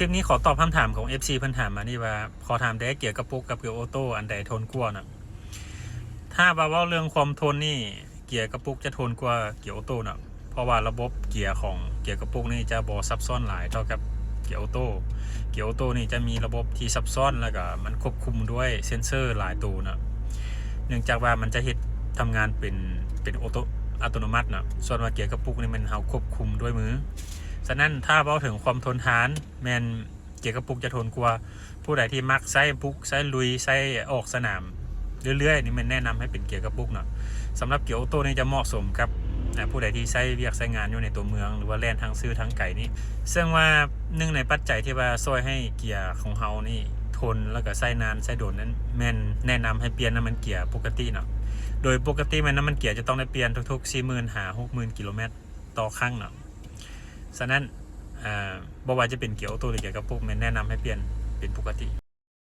ຄລິບນີ້ຂໍຕອບຄຳຖາມຂອງ ເອັຟຊີ ເພິ່ນຖາມມານີ້ວ່າ ຂໍຖາມແດ່ ເກຍກະປຸກກັບເກຍໂອໂຕ້ ອັນໃດທົນກວ່ານະ? ຖ້າວ່າເວົ້າເລື່ອງຄວາມທົນນີ້ ເກຍກະປຸກຈະທົນກວ່າເກຍໂອໂຕ້ນະ ເພາະວ່າລະບົບເກຍຂອງເກຍກະປຸກນີ້ຈະບໍ່ຊັບຊ້ອນຫຼາຍເທົ່າກັບເກຍໂອໂຕ້. ເກຍໂອໂຕ້ນີ້ຈະມີລະບົບທີ່ຊັບຊ້ອນ ແລ້ວກໍມັນຄວບຄຸມດ້ວຍເຊັນເຊີຫຼາຍໂຕນະ ເນື່ອງຈາກວ່າມັນຈະເຮັດທຳງານເປັນ ເປັນໂອໂຕ ອັດຕະໂນມັດນະ. ສ່ວນວ່າເກຍກະປຸກນີ້ແມ່ນເຮົາຄວບຄຸມດ້ວຍມື. ສະນັ້ນ ຖ້າເວົ້າເຖິງຄວາມທົນທານ ແມ່ນເກຍກະປຸກຈະທົນກວ່າ. ຜູ້ໃດທີ່ມັກໃຊ້ບຸກ ໃຊ້ລຸຍ ໃຊ້ອອກສະໜາມເລື້ອຍໆນີ້ ແມ່ນແນະນຳໃຫ້ເປັນເກຍກະປຸກເນາະ. ສຳລັບເກຍໂອໂຕ້ນີ້ຈະເໝາະສົມກັບ ອາ ຜູ້ໃດທີ່ໃຊ້ວຽກໃຊ້ງານຢູ່ໃນຕົວເມືອງ ຫຼືວ່າແລ່ນທາງຊື່ທາງໄກນີ້. ເຊິ່ງວ່າໜຶ່ງໃນປັດໄຈທີ່ວ່າຊ່ວຍໃຫ້ເກຍຂອງເຮົານີ້ທົນ ແລ້ວກໍໃຊ້ນານໃຊ້ດົນນັ້ນ ແມ່ນແນະນຳໃຫ້ປ່ຽນນ້ຳມັນເກຍປົກກະຕິເນາະ. ໂດຍປົກກະຕິແມ່ນນ້ຳມັນເກຍຈະຕ້ອງໄດ້ປ່ຽນທຸກໆສີ່ໝື່ນຫາຫົກໝື່ນກິໂລແມັດຕໍ່ຄັ້ງເນາະ. ສະນັ້ນ ອາ ບໍ່ວ່າຈະເປັນເກຍໂອໂຕ້ ຫຼື ເກຍກະປຸກ ແມ່ນແນະນຳໃຫ້ປ່ຽນເປັນປົກກະຕິ.